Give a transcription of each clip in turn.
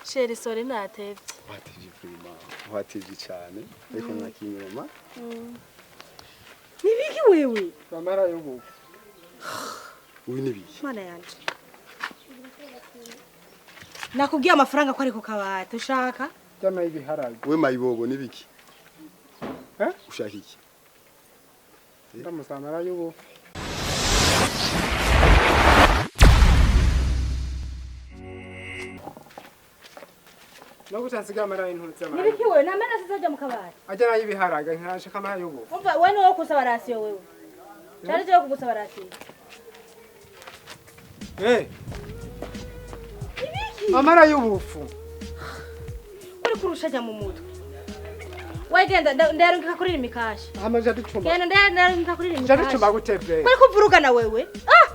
Chéri, sorry, natevye. Watevye vraiment, watevye cyane, ariko mwakinyoma. Nibiki wewe? Bamara y'ubufu. Uyu nibiki? Mana yanje, nakubwiye amafaranga ko ari ku kabati, ushaka? Jyana y'ibiharage. We mayibobo, nibiki? Eh? Ushaka iki? Ndamusamara y'ubufu. No gutansiga amara y'intuzi amara. Nibiki wewe? Namena sizajya mu kabati. Ajyana y'ibiharage, ntashaka amara y'ubufu. Umva, wewe niwowe kusaba ration, wewe cyari cyo kugusaba ration. Eh. Amara y'ubufu. Uri kurusha jya mu mutwe. Wegenda, ndarungika kuri mikashi. Amaja ducumba. Genda, ndarungika kuri Ja mikashi. ducumba gute bre? Kuri kuvurugana wewe, ah!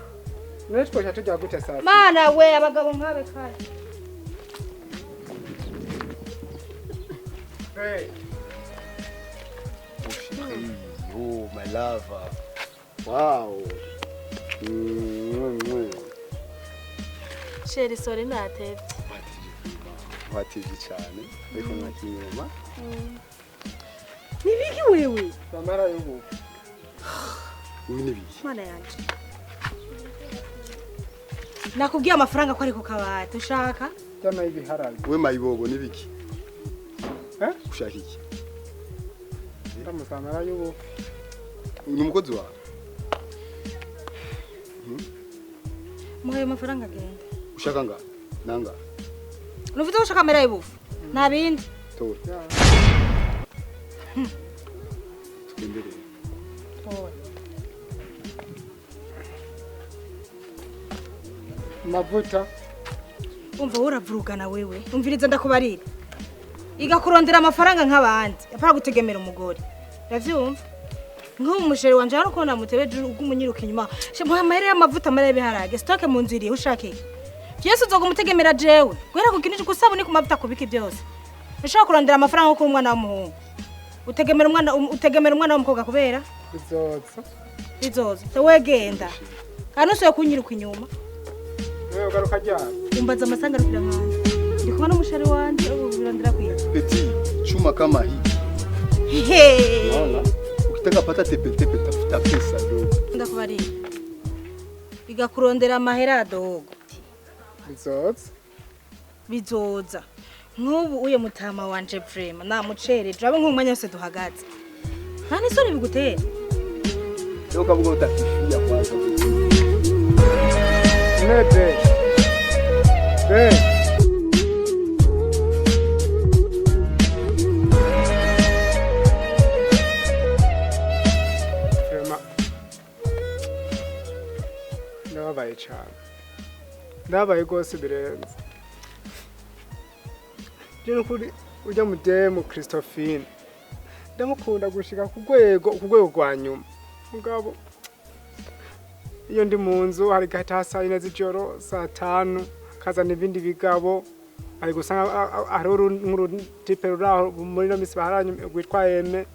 None twoja tujya gute sasa? Mana we, abagabo nkabe kare. Eh. Oh chérie, oh my love. Wow. Mm. Chéri, sorry, natevye. Watevye vraiment, watevye cyane, ariko mwakinyoma. Nibiki wewe? Bamara y'ubufu. Uyu nibiki? Mana yanje, nakubwiye amafaranga ko ari ku kabati, ushaka? Jyana y'ibiharage. We mayibobo, nibiki? Eh? Ushaka iki? Ndamusamara y'ubufu. Ni umukozi wawe? Muhaye amafaranga, agenda. Ushaka nga nanga? Nuvuze ko ushaka amera y'ubufu, nta bindi. Tora. Ya. Tugenderere. Tora. Amavuta. Umva, wowe uravurugana wewe. Umviriza, ndakubarira, igakurondera amafaranga nk'abandi, apara gutegemera umugore, uravyumva? Nk'ubu umuchéri wanje hari ukuntu namutebeje uguma unyiruka inyuma. Muha amahera y'amavuta, amahera y'ibiharage, stock mu nzu irihe? Ushaka iki vyose uzoga umutegemera jewe, guhera ku kintu kusabuni, ku mavuta, kubiki byose? Ushaka kurondera amafaranga nko umwana w'umuhungu, utegemera umwana, utegemera umwana w'umukobwa kubera? Bizoza. Bizoza. Wegenda kandi usuye kunyiruka inyuma. Wewe ugaruka ryari? Umbaza amasanga arukira nkanje, ndi kumwe n'umuchéri wanje ubu, birondera kwiga. Petit, chuma kama hiki. Hehe. Unaona? Ukitaka pata tepetepe, tafuta pesa dogo. Ndakubarira, igakurondera amahera dogo. Bizoza. Bizoza. Nk'ubu uye mutama wanje vraiment namucereje, abe nk'umwanya wose duhagaze, nta n'isoni bigutera? Leo kama utakifia kwanza. Nebe. Be. Vraiment. Ndababaye cyane. Ndababaye rwose birenze. Je nukuri ujya mudemu Christophine. Ndamukunda gushika ku rwego rwa nyuma. Mugabo iyo ndi mu nzu hari gata saa 4 z'ijoro, saa 5, kazana ibindi bigabo. Ari gusanga hariho nk'urutipe ruri aho muri ino minsi baharanye rwitwa Eme.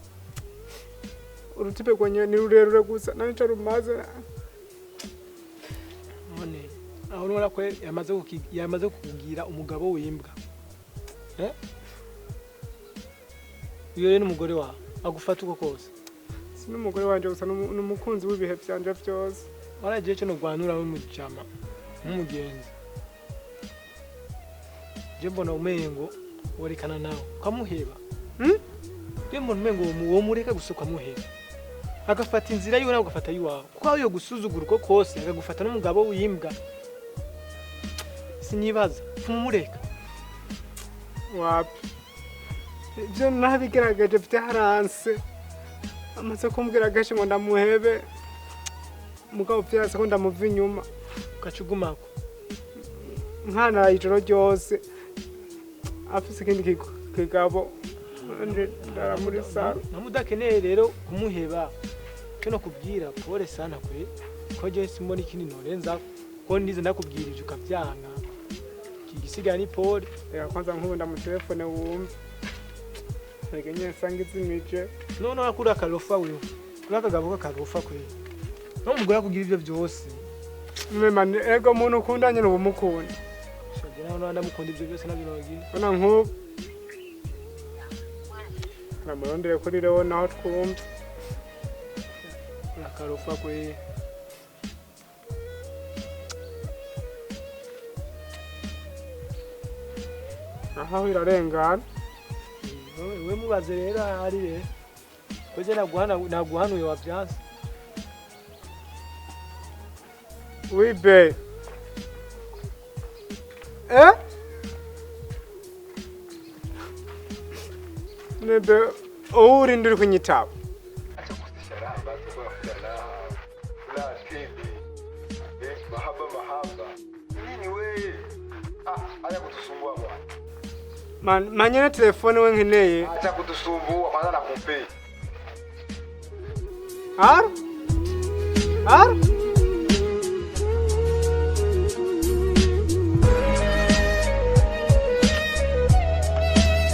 Urutipe rwonyene ni rurerure gusa, nta nico rumaze. None aho nubona ko yamaze kukugira umugabo w'imbwa, eh? Uyo rero n'umugore wawe agufata uko kose? Si n'umugore wanje gusa, n'umukunzi w'ibihe vyanje vyose. Waragiye cyo nogwanura w'umujama nk'umugenzi, je mbona umengo werekana nawe ukamuheba. Hmm? Je mbona umengo uwo mureka gusa, ukamuheba agafata inzira yiwe, nawe ugafata iwawe, kuko aho yo gusuzugura uko kose akagufata n'umugabo w'imbwa, sinibaza mumureka. Wapi, ibyo nabigerageje byaranse. Amaze kumbwira kenshi ngo ndamuhebe, mugabo vyanse ko ndamuva inyuma. Ugaca ugumako. Nkana ijoro ryose afise ikindi kigabo, nje ndara muri salon. Namudakeneye rero kumuheba, cyo no kubwira pole sana kwe, ko je simbona ikindi norenza ko ndize ndakubwira ivyo ukavyanga, igisigaye ni pole. Reka kwanza nk'ubu ndamutelefone wumve, reka nyene nsanga izimije. None akuri akarofa wewe, kuri akagabo k'akarofa kwe, no mugore akugira ivyo vyose. Mema, ego muntu ukunda nyene uba umukunda. Shaje. Naho ndamukunda ibyo byose nabinogiye. Ona nk'ubu namurondere kuri rero naho twumva. Urakarofa kwe. Aho irarengana. We mubaze rero ahari rero. Koje naguhanuye wavyanse. Oui be. Eh? Nebe uri ndiri kunyitaba. Acha kuzisharamba kwa furaha. Furaha tele. Eh, mahaba mahaba. Nini we? Ah, acha kutusumbua bwana. Man, manyene telefone we nkeneye. Acha kutusumbua kwanza nakupe. Ar? Ar?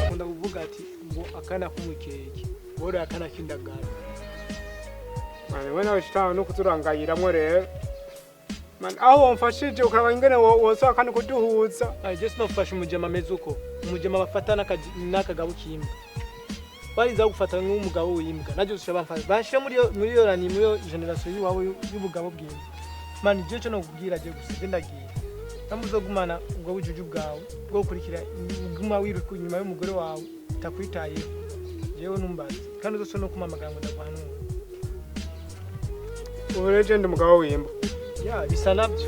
Akunda kuvuga ati ngo akana kumukeke. Bora akana kindagara. Mani we nawe shitawe no kuturangayiramwo rero. Man, aho wamfashije ukaraba ingene wosohoka kandi kuduhuza. Aye je sinofasha umujama ameze uko. Umujama bafata n'akagabo k'imbwa. Barinza gufata nk'umugabo w'imbwa. Navyo ushobora bamfasha. Bashira muri yo rani muri yo generation yiwawe y'ubugabo bw'imbwa. Man, je cyo nokubwira je gusa je ndagiye. Namuzogumana ubwo bujuju bwawe bwo gukurikira uguma wiruka inyuma y'umugore wawe takwitayeho. Jewe numbaze kandi uzose no kumamagara ngo ndaguhanura. Ubu rero je ndi umugabo w'imbwa. Ya bisa navyo.